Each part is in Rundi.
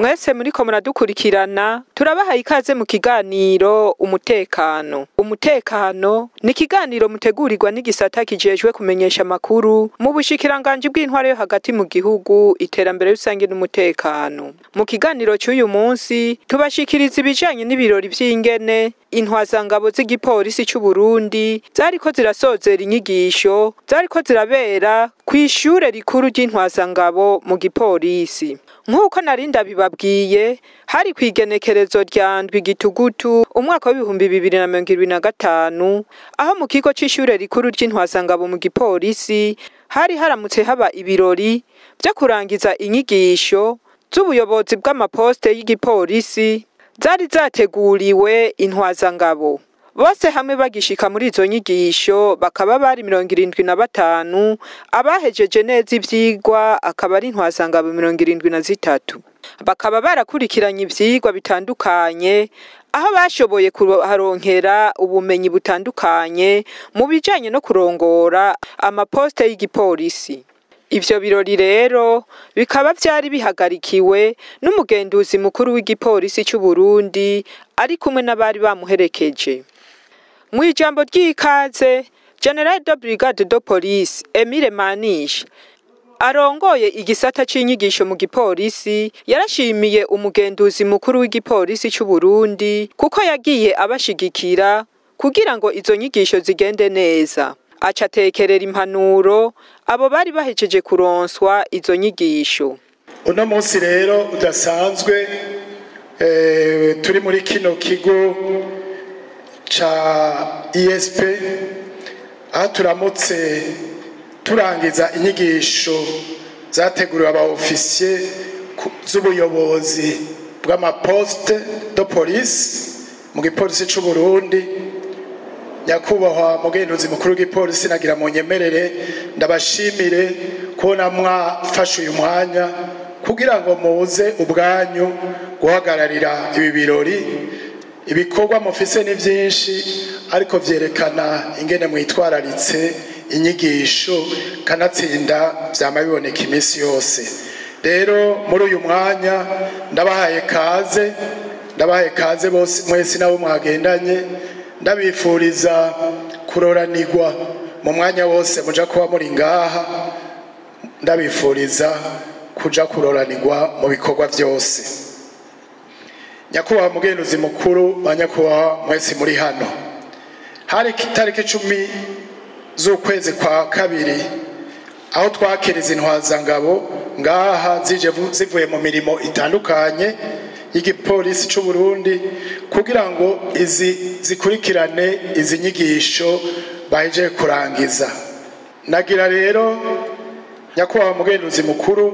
Mwese muriko muradukurikirana, turabahaye ikaze mu kiganiro umutekano. Umutekano ni ikiganiro mutegurirwa n'igisata kijejwe kumenyesha amakuru mu bushikiranganji bw'intwaro yo hagati mu gihugu, iterambere rusange n'umutekano. Mu kiganiro c'uyu munsi tubashikiriza ibijanye n'ibirori vy'ingene intwazangabo z'igipolisi c'u Burundi zariko zirasozera inyigisho zariko zirabera kw'ishure rikuru ry'intwazangabo mu gipolisi. Nk'uko nari ndabibabwiye, hari kw'igenekerezo rya ndwi gitugutu umwaka w'2025, aho mu kigo c'ishure rikuru ry'intwazangabo mu gipolisi hari haramutse haba ibirori vyo kurangiza inyigisho z'ubuyobozi bw'amaposite y'igipolisi zari zateguriwe intwazangabo. Bose hamwe bagishika muri izo nyigisho bakaba bari 75, abahejeje neza ivyigwa akaba ari intwazangabo 73. Bakaba barakurikiranye ivyigwa bitandukanye, aho bashoboye kuharonkera ubumenyi butandukanye mu bijanye no kurongora amaposite y'igipolisi. Ivyo birori rero bikaba vyari bihagarikiwe n'umugenduzi mukuru w'igipolisi c'u Burundi ari kumwe n'abari bamuherekeje. Mw'ijambo ry'ikaze, General de Brigade de Police Emile Manisha arongoye igisata c'inyigisho mu gipolisi yarashimiye umugenduzi mukuru w'igipolisi c'u Burundi kuko yagiye abashigikira kugira ngo izo nyigisho zigende neza. Aca atekerera impanuro abo bari bahejeje kuronswa izo nyigisho. Uno munsi rero udasanzwe, turi muri kino kigo ca ISP, aho turamutse turangiza inyigisho zateguriwe aba ofisiye z'ubuyobozi bw'amaposte de police mu gipolisi c'u Burundi. Nyakubahwa mugenduzi mukuru w'igipolisi, nagira mu nyemerere ndabashimire kubona mwafashe uyu mwanya kugira ngo muze ubwanyu guhagararira ibi birori. Ibikorwa mufise ni vyinshi, ariko vyerekana ingene mwitwararitse inyigisho, kanatsinda vyama biboneka iminsi yose. Rero muri uyu mwanya ndabahaye kaze, ndabahaye kaze bose mwese nabo mwagendanye, ndabifuriza kuroranirwa mu mwanya wose muja kuba muri ngaha, ndabifuriza kuja kuroranirwa mu bikorwa vyose. Nyakubahwa mugenduzi mukuru, ba nyakubahwa mwese muri hano, hari itariki 10 z'ukwezi kwa kabiri aho twakiriza intwazangabo ngaha zije zivuye mu mirimo itandukanye y'igipolisi c'u Burundi kugira ngo izi zikurikirane izi nyigisho bahejeje kurangiza. Nagira rero nyakubahwa mugenduzi mukuru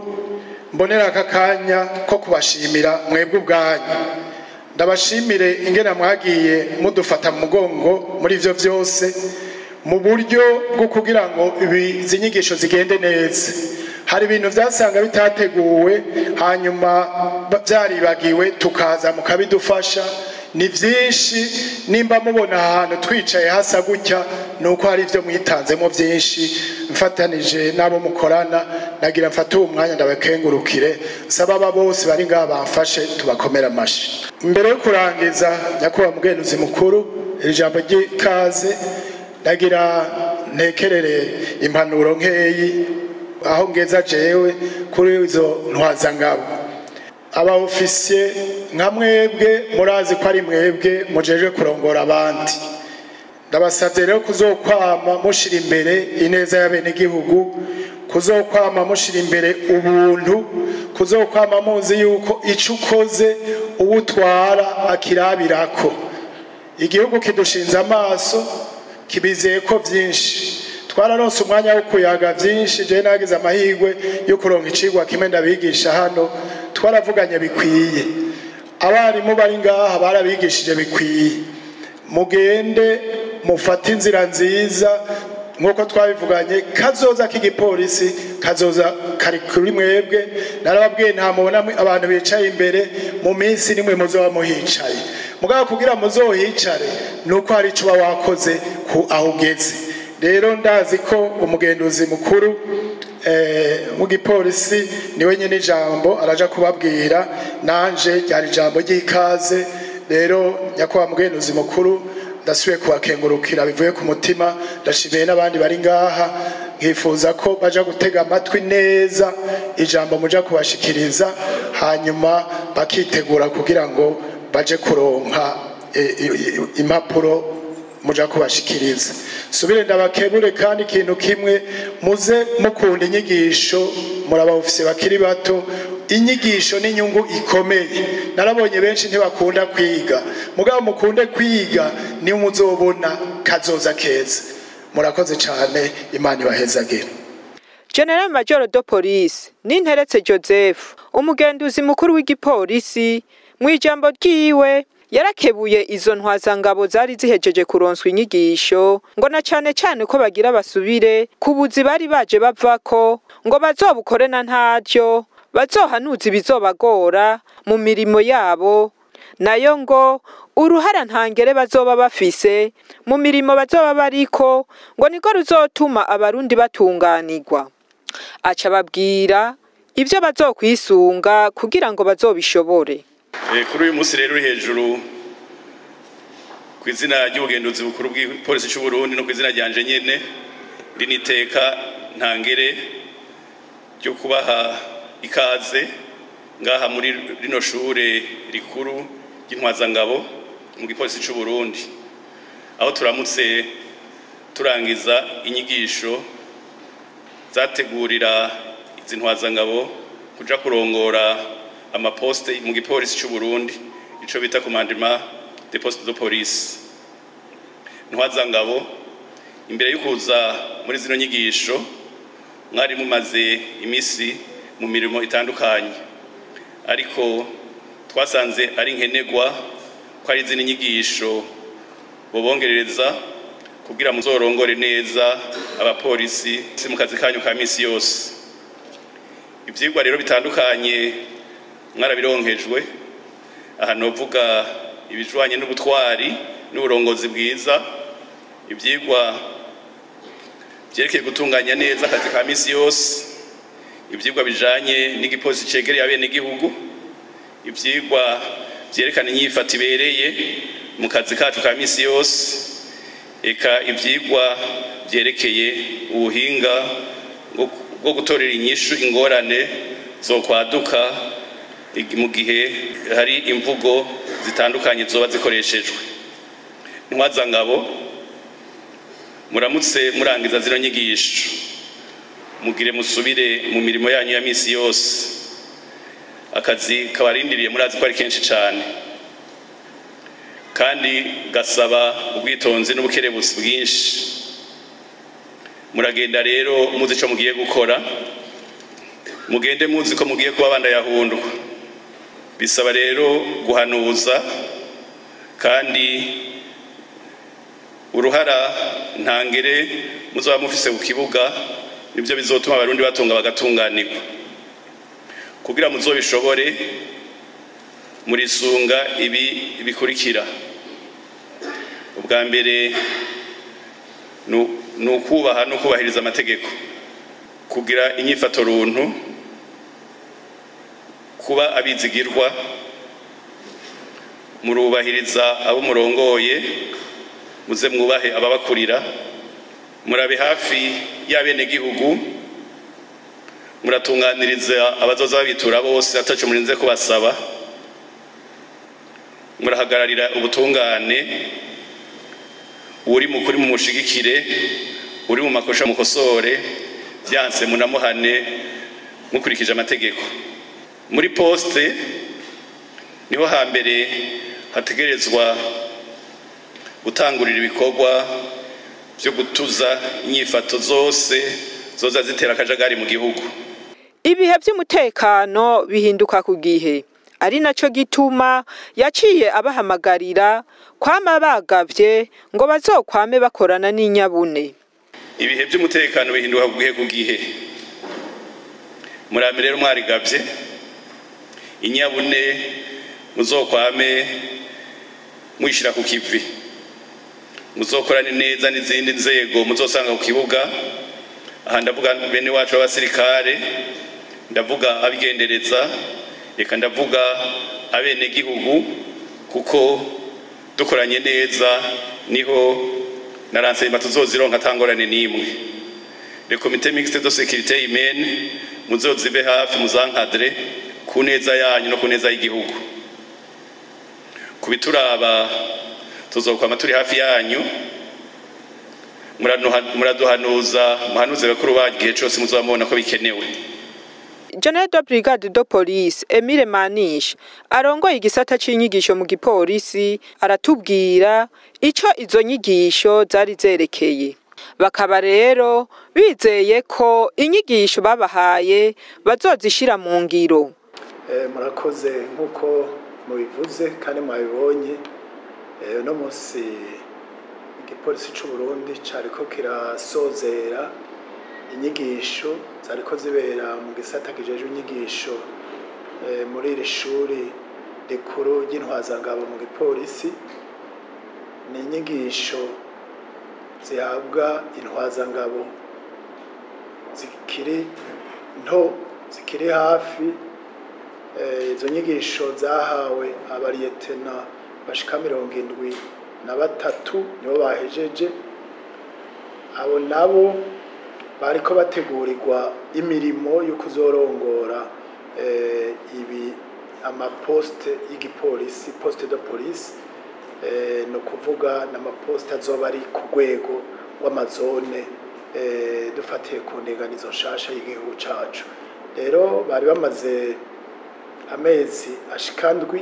mbonera aka kanya ko kubashimira mwebwe ubwanyu. Ndabashimire ingene mwagiye mudufata mu mugongo muri ivyo vyose mu buryo bwo kugira ngo izi nyigisho zigende neza. Hari ibintu vyasanga bitateguwe hanyuma vyaribagiwe, tukaza mukabidufasha. Ni vyinshi, nimba mubona ahantu twicaye hasa gutya nuko hari ivyo mwitanzemo vyinshi mfatanije n'abo mukorana. Nagira mfate uwo mwanya ndabakengurukire, nsaba aba bose bari ngaha bamfashe tubakomere amashi. Mbere yo kurangiza, nyakubahwa mugenduzi mukuru, iri jambo ry'ikaze ndagira ntekerere impanuro nkeyi aho ngeza jewe kuri izo ntwazangabo. Aba ofisiye nka mwebwe murazi ko ari mwebwe mujejwe kurongora abandi. Ndabasavye rero kuzokwama mushira imbere ineza y'abenegihugu, kuzokwama mushira imbere ubuntu, kuzokwama muzi yuko ico ukoze uwutwara akirabirako. Igihugu kidushinze amaso, kibizeye ko vyinshi. Twararonse umwanya wo kuyaga vyinshi, jewe nagize amahirwe yo kuronka icigwa kimwe ndabigisha hano, twaravuganye bikwiye. Abarimu bari ngaha barabigishije bikwiye. Mugende mufate inzira nziza nk'uko twabivuganye, kazoza k'igipolisi kazoza kari kuri mwebwe. Narababwiye nta mubona abantu bicaye imbere, mu minsi nimwe muzoba muhicaye. Mugabo kugira muzohicare nuko hari ico uba wakoze ku aho ugeze. Rero ndazi ko umugenduzi mukuru mu gipolisi niwe nyene ijambo araja kubabwira, nanje ryari ijambo ry'ikaze. Rero nyakubahwa mugenduzi mukuru, ndasubiye kubakengurukira bivuye ku mutima, ndashimiye n'abandi bari ngaha, nkifuza ko baja gutega amatwi neza ijambo muja kubashikiriza, hanyuma bakitegura kugira ngo baje kuronka impapuro muja kubashikiriza. Subire ndabakebure kandi ikintu kimwe, muze mukunda inyigisho, muraba ofisiye bakiri bato, inyigisho n'inyungu ikomeye. Narabonye benshi ntibakunda kwiga, mugabo mukunde kwiga ni muzobona kazoza keza. Murakoze cyane, Imana ibahezagire. General Major de Police Ninteretse Joseph, umugenduzi mukuru w'igipolisi, mu ijambo ryiwe yarakebuye izo ntwazangabo zari zihejeje kuronswa inyigisho, ngo na cane cane ko bagira basubire ku buzi bari baje bavako, ngo bazobukore na ntaryo, bazohanuza ibizobagora mu mirimo yabo, nayo ngo uruhara ntangere bazoba bafise mu mirimo bazoba bariko, ngo niko ruzotuma abarundi batunganirwa. Aca babwira ivyo bazokwisunga kugira ngo bazobishobore. Kuri uyu munsi rero uri hejuru ku izina ry'ubugenduzi bukuru bw'ipolisi c'u Burundi no ku izina ryanje nyene, riniteka ntangere ryo kubaha ikaze ngaha muri rino shure rikuru ry'intwazangabo mu gipolisi c'u Burundi, aho turamutse turangiza inyigisho zategurira izi ntwazangabo kuja kurongora amaposte mu gipolisi c'u Burundi, ico bita commandement de poste de police. Ntwazangabo, imbere y'ukuza muri zino nyigisho mwari mumaze imisi mu mirimo itandukanye, ariko twasanze ari nkenegwa ko ari izindi nyigisho bobongerereza kugira muzorongore neza abapolisi mu kazi kanyu ka misi yose. Ivyigwa rero bitandukanye mwarabironkejwe, aha novuga ibijwanye n'ubutwari n'uburongozi bwiza, ivyigwa vyerekeye gutunganya neza akazi ka misi yose, ivyigwa bijanye n'igipolisi cegereye abenegihugu, ivyigwa vyerekana inyifato ibereye mu kazi kacu ka misi yose, eka ivyigwa vyerekeye ubuhinga bwo gutorera inyishu ingorane zokwaduka mu gihe hari imvugo zitandukanye zoba zikoreshejwe. Ntwazangabo, muramutse murangiza zino nyigisho, mugire musubire mu mirimo yanyu ya misi yose. Akazi kabarindiriye murazi ko ari kenshi cane, kandi gasaba ubwitonzi n'ubukerebutsi bwinshi. Muragenda rero muzi ico mugiye gukora, mugende muzi ko mugiye kuba bandayahundwa. Bisaba rero guhanuza, kandi uruhara ntangere muzoba mufise ku kibuga nivyo bizotuma abarundi batunga bagatunganirwa. Kugira muzobishobore murisunga ibi bikurikira. Ubwa mbere ni ukubaha no kubahiriza amategeko, kugira inyifato runtu, kuba abizigirwa, murubahiriza abo murongoye, muze mwubahe ababakurira, murabe hafi y'abenegihugu, muratunganiriza abazoza babitura bose ataco murinze kubasaba, murahagararira ubutungane, uri mukuri mumushigikire, uri mu makosha mukosore, vyanse munamuhane mukurikije amategeko. Muri poste niho hambere hategerezwa gutangurira ibikorwa vyo gutuza inyifato zose zoza zitera akajagari mu gihugu. Ibihe vy'umutekano bihinduka ku gihe, ari naco gituma yaciye abahamagarira kwama bagavye ngo bazokwame bakorana n'inyabune. Ibihe vy'umutekano bihinduka ku gihe ku gihe. Murame rero mwarigavye, inyabune muzokwame mwishira ku kivi, muzokorane neza n'izindi nzego muzosanga ku kibuga, Aha ndavuga bene wacu b'abasirikare, ndavuga abigendereza, reka ndavuga abenegihugu, kuko dukoranye neza niho na renseignement tuzozironka atangorane n'imwe. Le comité mixte de sécurité humaine muzozibe hafi, muzankadre ku neza yanyu no ku neza y'igihugu. Kubituraba tuzokwama turi hafi yanyu, muraduhanuza, muhanuze bakuru banyu igihe cose muzoba mubona ko bikenewe. General de Brigade de Police Emile Manish arongoye igisata c'inyigisho mu gipolisi aratubwira ico izo nyigisho zari zerekeye. Bakaba rero bizeye ko inyigisho babahaye bazozishira mu ngiro. Murakoze. Nk'uko mubivuze kandi mwabibonye, uno munsi igipolisi c'u Burundi cariko kirasozera inyigisho zariko zibera mu gisata kijejwe inyigisho muri iri shuri rikuru ry'intwazangabo mu gipolisi. Ni inyigisho zihabwa intwazangabo zikiri nto, zikiri hafi. Izo nyigisho zahawe abariyetena bashika 73, nibo bahejeje. Abo nabo bariko bategurirwa imirimo yo kuzorongora ibi amaposte y'igipolisi, poste de police, no kuvuga n'amaposte azoba ari ku rwego rw'amazone, dufatiye ku ndinganizo nshasha y'igihugu cacu. Rero bari bamaze amezi ashika 7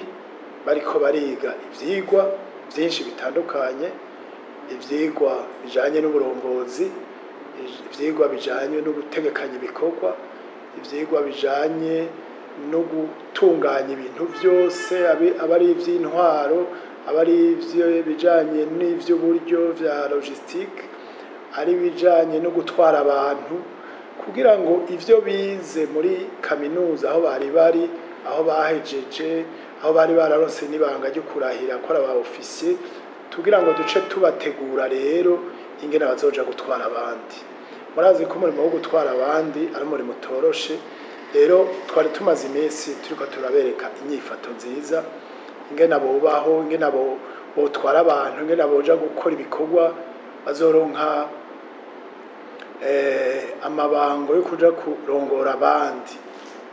bariko bariga ivyigwa vyinshi bitandukanye, ivyigwa bijanye n'uburongozi, ivyigwa bijanye no gutegekanya ibikorwa, ivyigwa bijanye no gutunganya ibintu vyose, aba ari ivy'intwaro, aba ari bijanye n'ivy'uburyo vya logistique, ari bijanye no gutwara abantu, kugira ngo ivyo bize muri kaminuza aho bari bari, aho bahejeje, aho bari bararonse n'ibanga ryo kurahira ko ari aba officier, tugira ngo duce tubategura rero ingene bazoja gutwara abandi. Murazi ko umurimo wo gutwara abandi ari umurimo utoroshe. Rero twari tumaze iminsi turiko turabereka inyifato nziza, ingene bubaho, ingene botwara abantu, ingene boja gukora ibikorwa, bazoronka amabango yo kuja kurongora abandi.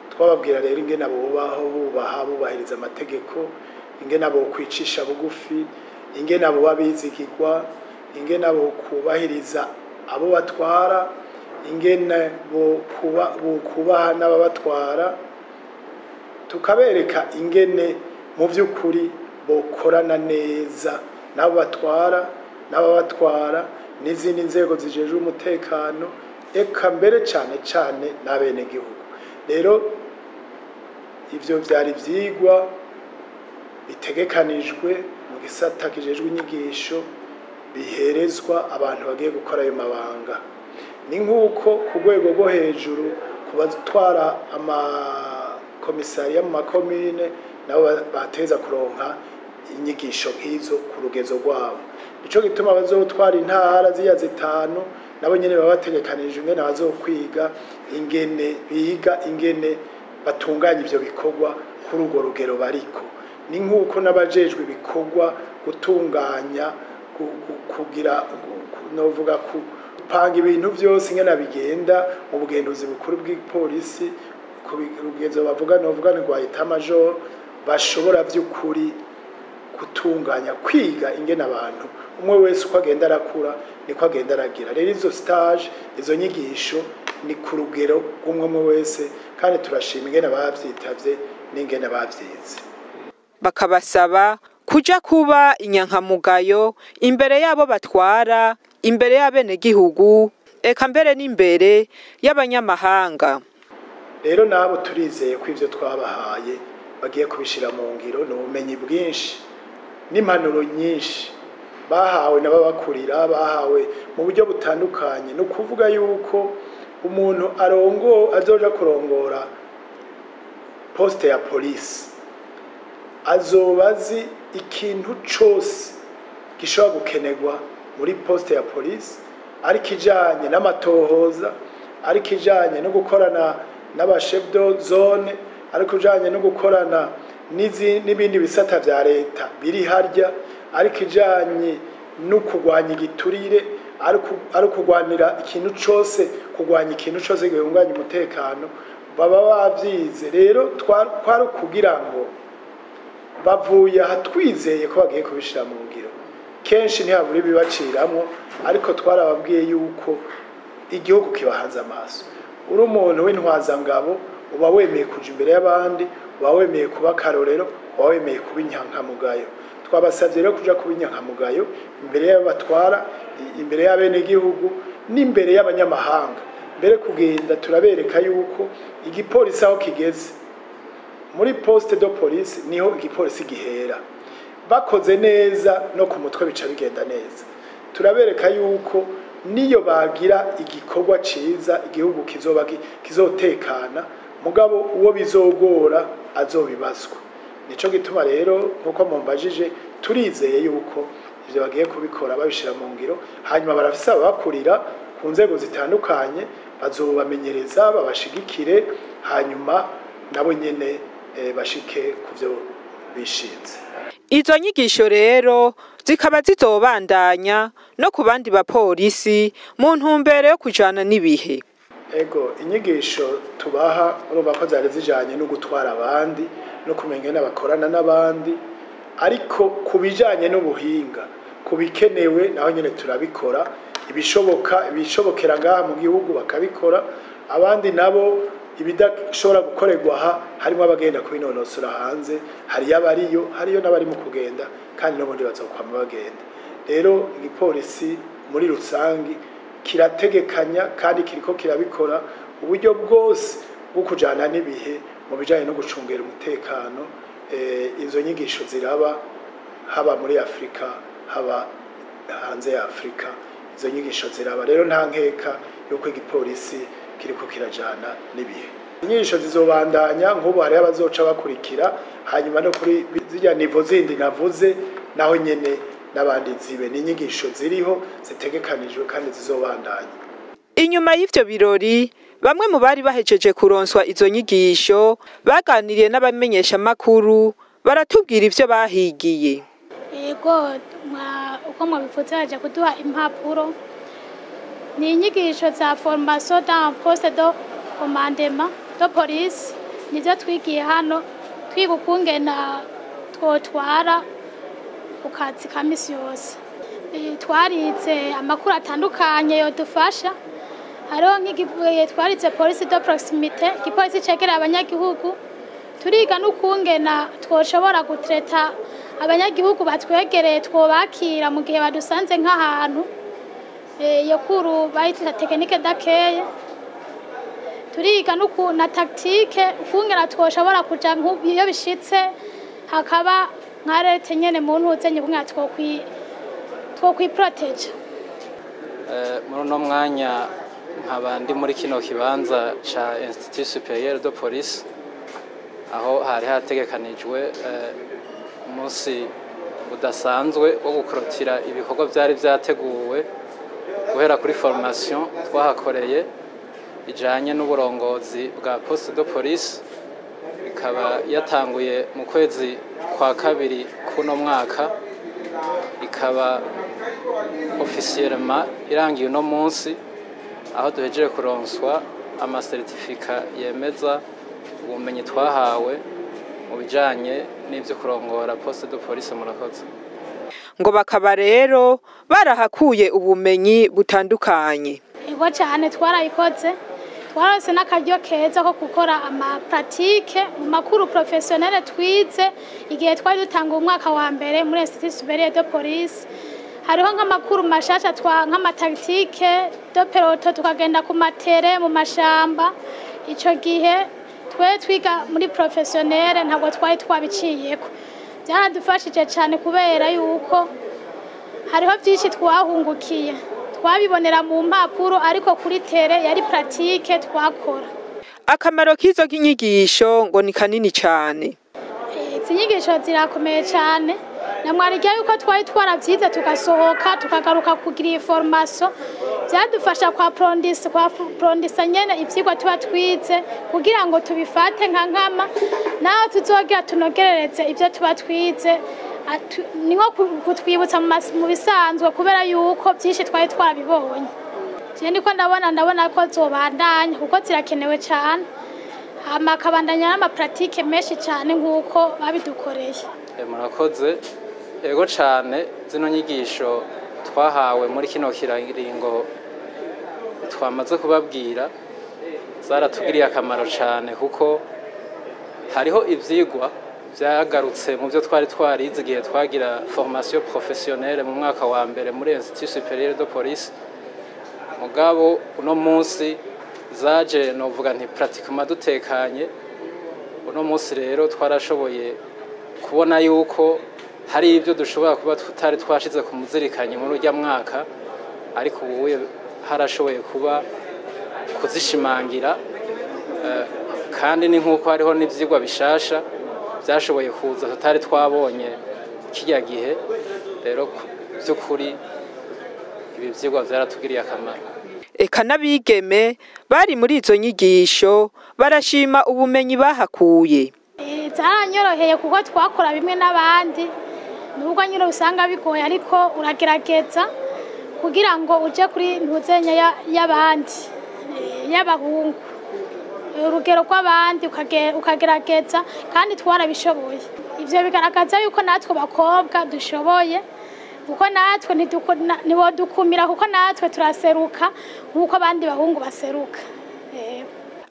Twababwira rero ingene bubaho, bubaha, bubahiriza amategeko, ingene bokwicisha bugufi, ingene boba bizigirwa, ingene bokubahiriza abo batwara, ingene bokubaha n'ababatwara. Tukabereka ingene mu vy'ukuri bokorana neza n'abo batwara, n'ababatwara, n'izindi nzego zijejwe umutekano, eka mbere cane cane n'abenegihugu. Rero ivyo vyari ivyigwa bitegekanijwe mu gisata kijejwe inyigisho, biherezwa abantu bagiye gukora ayo mabanga. Ni nk'uko ku rwego rwo hejuru ku batwara amakomisariya mu makomine nabo bateza kuronka inyigisho nk'izo ku rugezo rwabo. Nico gituma bazotwara intara ziya 5 nabo nyene baba bategekanije ingene bazokwiga, ingene biga, ingene batunganya ivyo bikorwa kuri urwo rugero bariko. Ni nk'uko n'abajejwe ibikorwa gutunganya, kugira, novuga kupanga ibintu vyose ingene bigenda mu bugenduzi bukuru bw'ipolisi ku rugezo bavuga, novuga ni rwa état major, bashobora vy'ukuri gutunganya, kwiga ingene abantu umwe wese uko agenda arakura niko agenda aragira. Rero izo stage, izo nyigisho ni ku rugero rw'umwe umwe wese, kandi turashima ingene bavyitavye n'ingene bavyize. Bakabasaba kuja kuba inyankamugayo imbere yabo batwara, imbere y'abenegihugu, eka mbere n'imbere y'abanyamahanga. Rero nabo turizeye ko ivyo twabahaye bagiye kubishira mu ngiro. Ni ubumenyi bwinshi n'impanuro nyinshi bahawe n'ababakurira, bahawe mu buryo butandukanye. Ni ukuvuga yuko umuntu arongo azoja kurongora poste ya polisi azoba azi ikintu cose gishobora gukenerwa muri poste ya polisi, ariko ijanye n'amatohoza, ariko ijanye no gukorana n'abachef de zone, ariko ijanye no gukorana n'ibindi bisata vya leta biri harya, ariko ijanye no kurwanya igiturire, ari kurwanira ikintu cose, kurwanya ikintu cose gihungabanya umutekano, baba bavyize. Rero twari kugira ngo bavuye aha twizeye ko bagiye kubishira mu ngiro. Kenshi ntihabura ibibaciramwo, ariko twarababwiye yuko igihugu kibahanze amaso. Uri umuntu w'intwazangabo uba wemeye kuja imbere y'abandi, uba wemeye kuba akarorero, uba wemeye kuba inyankamugayo. Twabasavye rero kuja kuba inyankamugayo imbere y'abatwara, imbere y'abenegihugu n'imbere y'abanyamahanga. Mbere kugenda turabereka yuko igipolisi aho kigeze muri poste de police niho igipolisi gihera. Bakoze neza no ku mutwe bica bigenda neza. Turabereka yuko niyo bagira igikorwa ciza igihugu kizoba kizotekana, mugabo uwo bizogora azobibazwa. Nico gituma rero nkuko mumbajije turizeye yuko ivyo bagiye kubikora babishira mu ngiro, hanyuma barafise ababakurira ku nzego zitandukanye bazobamenyereza babashigikire, hanyuma nabo nyene bashike kuvyo bishinze. Izo nyigisho rero zikaba zizobandanya no ku bandi bapolisi mu ntumbero yo kujana n'ibihe. Ego, inyigisho tubaha urumva ko zari zijanye no gutwara abandi no kumenya ingene bakorana n'abandi, ariko ku bijanye n'ubuhinga, ku bikenewe naho nyene turabikora, ibishoboka ibishobokera ngaha mu gihugu bakabikora, abandi nabo ibidashobora gukorerwa aha harimo abagenda kubinonosora hanze, hariyo abariyo, hariyo n'abari mu kugenda kandi n'ubundi bazokwama bagenda. Rero igipolisi muri rusangi kirategekanya kandi kiriko kirabikora uburyo bwose bwo kujana n'ibihe mu bijanye no gucungera umutekano. Izo nyigisho ziraba haba muri Afrika, haba hanze ya Afrika, izo nyigisho ziraba. Rero nta nkeka yuko igipolisi kiriko kirajana n'ibihe. Inyigisho zizobandanya, nk'ubu hariho abazoca bakurikira, hanyuma no kuri zirya nivo zindi navuze naho nyene n'abandi zibe. Ni inyigisho ziriho zitegekanijwe kandi zizobandanya. Inyuma y'ivyo birori, bamwe mu bari bahejeje kuronswa izo nyigisho baganiriye n'abamenyeshamakuru baratubwira ivyo bahigiye. Ego, uko mwabivuze baje kuduha impapuro, ni inyigisho za formation dans poste de commandement de police, nizo twigiye hano, twiga ukungena twotwara ku kazi ka misi yose. Twarize amakuru atandukanye yodufasha, hariho nk'igihe twarize police de proximité, igipolisi cegereye abanyagihugu, turiga n'ukungena twoshobora gutreta abanyagihugu batwegereye, twobakira mu gihe badusanze nk'ahantu. Iyo kuru bayita technique d'accueil. Turiga na tactique ukungena twoshobora kuja iyo bishitse hakaba nka leta nyene mu ntuze nyine twokwiproteja. Muri uno mwanya nkaba ndi muri kino kibanza ca Institut Supérieur de Police, aho hari hategekanijwe umunsi udasanzwe wo gukorotira ibikorwa vyari vyateguwe guhera kuri formation twahakoreye ijanye n'uburongozi bwa poste de police, ikaba yatanguye mu kwezi kwa kabiri kuno mwaka, ikaba officiellement irangiye uno munsi, aho duhejeje kuronswa amasertifika yemeza ubumenyi twahawe mu bijanye n'ivyo kurongora poste de police. Murakoze. Ngo bakaba rero barahakuye ubumenyi butandukanye. Ego cyane, twarayikoze, twarose n'akaryo keza ko gukora amapratike mu makuru professionnel twize igihe twari dutanga umwaka wa mbere muri Institut Supérieur de Police. Hariho nk'amakuru mashasha nk'amatactique de peloton, tukagenda ku matere mu mashamba. Ico gihe twe twiga muri professionnel ntabwo twari twabiciyeko, byaradufashije cyane kubera yuko hariho byinshi twahungukiye, twabibonera mu mpapuro, ariko kuri tere yari pratique twakora. Akamaro k'izo nyigisho ngo ni kanini cyane. Izi nyigisho zirakomeye cyane, namwarijya yuko twari twarabyize tugasohoka tukagaruka kugira iyi formation, byadufasha kwa prondisa nyene ivyigwa tuba twize kugira ngo tubifate nka nkama, naho tuzogira tunogerereze ibyo tuba twize, ni nko kutwibutsa mu bisanzwe kubera yuko byinshi twari twabibonye. Je ndiko ndabona ko zobandanya kuko zirakenewe cyane, hama akabandanya n'amapratike menshi cyane nk'uko babidukoreye. Murakoze ego cyane. Zino nyigisho twahawe muri kino kiringo twamaze kubabwira zaratugiriye akamaro cyane, kuko hariho ivyigwa byagarutse mu byo twari twarize igihe twagira formation professionnelle mu mwaka wa mbere muri Institut Supérieur de Police. Mugabo uno munsi zaje novuga nti pratiquement dutekanye. Uno munsi rero twarashoboye kubona yuko hari ibyo dushobora kuba tutari twashize ku muzirikanyi muri urya mwaka, ariko ubu harashoboye kuba kuzishimangira, kandi ni nkuko hariho n'ivyigwa bishasha byashoboye kuza tutari twabonye kirya gihe. Rero by'ukuri ibi vyigwa vyaratugiriye akamaro. Eka n'abigeme bari muri izo nyigisho barashima ubumenyi bahakuye. Zaranyoroheye kuko twakora bimwe n'abandi, nubwo nyine usanga bigoye ariko uragerageza kugira ngo uje kuri ntuzenya y'abandi, y'abahungu, urugero rw'abandi ukagerageza, kandi twarabishoboye. Ivyo bigaragaza yuko natwe bakobwa dushoboye, kuko natwe ntibodukumira, kuko natwe turaseruka nk'uko abandi bahungu baseruka.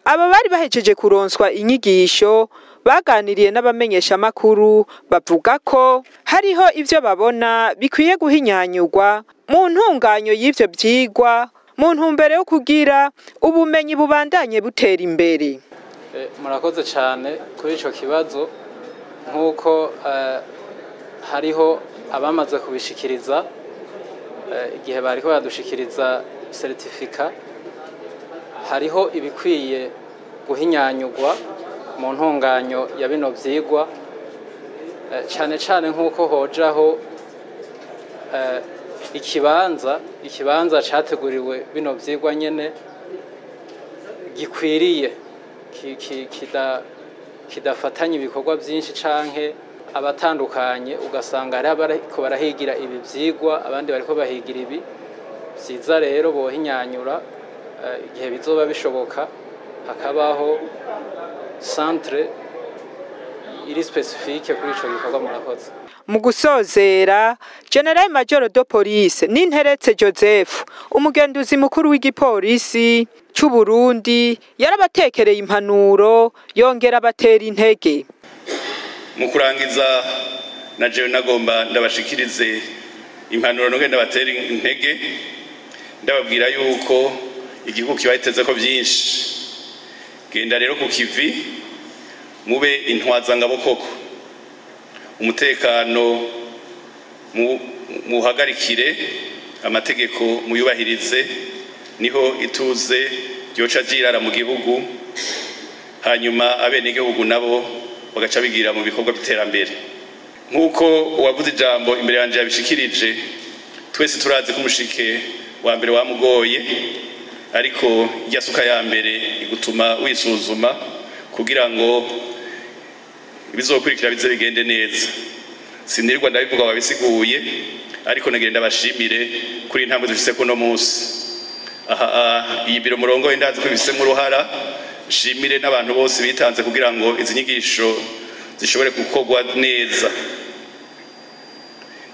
Aba bari bahejeje kuronswa inyigisho baganiriye n'abamenyeshamakuru bavuga ko hariho ivyo babona bikwiye guhinyanyurwa mu ntunganyo y'ivyo vyigwa mu ntumbero yo kugira ubumenyi bubandanye butera imbere. Murakoze cyane kuri ico kibazo. Nk'uko hariho abamaze kubishikiriza igihe bariko baradushikiriza certificat, hariho ibikwiye guhinyanyurwa mu ntunganyo ya bino vyigwa, cyane cyane nk'uko hojaho ikibanza categuriwe bino vyigwa nyene gikwiriye, kidafatanya ibikorwa byinshi canke abatandukanye, ugasanga hari abariko barahigira ibi vyigwa abandi bariko bahigira ibi. Vyiza rero bohinyanyura igihe bizoba bishoboka hakabaho centre iri spécifique kuri ico gikorwa. Murakoze. Mu gusozera, General Major de Police Ninteretse Joseph, umugenduzi mukuru w'igipolisi c'u Burundi, yarabatekereye impanuro yongera abatera intege. Mu kurangiza na jewe nagomba ndabashikirize impanuro nongera ndabatera intege, ndababwira yuko igihugu kibayiteze ko byinshi. Genda rero ku kivi mube intwazangabo koko, umutekano muhagarikire, amategeko muyubahirize, niho ituze ryoca ryirara mu gihugu, hanyuma abenegihugu nabo bagaca bigira mu bikorwa by'iterambere. Nk'uko uwavuze ijambo imbere yanje yabishikirije, twese turazi ko umushike wa mbere wamugoye, ariko irya suka ya mbere igutuma wisuzuma kugira ngo ibizokurikira bize bigende neza. Sinirwa ndabivuga babisiguye, ariko nagenda bashimire kuri intambwe dufise kuno munsi. Aha iyi biro murongo indazi ko bifisemo uruhara, shimire n'abantu bose bitanze kugira ngo izi nyigisho zishobore gukorwa neza.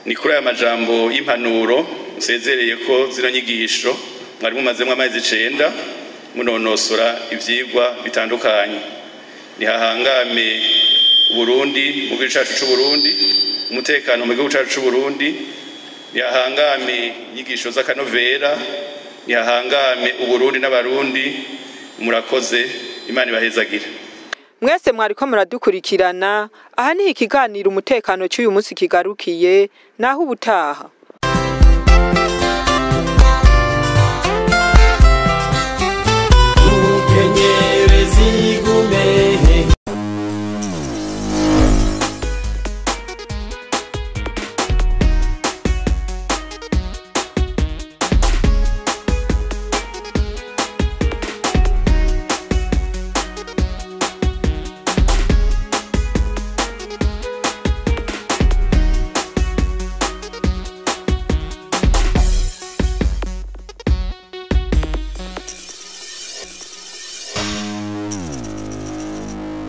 Ni kuri aya majambo y'impanuro nsezereye ko zino nyigisho mwari mumazemwo amezi 9 munonosora ivyigwa bitandukanye. Nihahangame Burundi mu gihugu cacu c'u Burundi, umutekano mu gihugu cacu c'u Burundi, nihahangame inyigisho z'akanovera, nihahangame Uburundi n'Abarundi. Murakoze, Imana ibahezagire. Mwese mwariko muradukurikirana, aha ni ikiganiro umutekano cy'uyu munsi kigarukiye, naho ubutaha.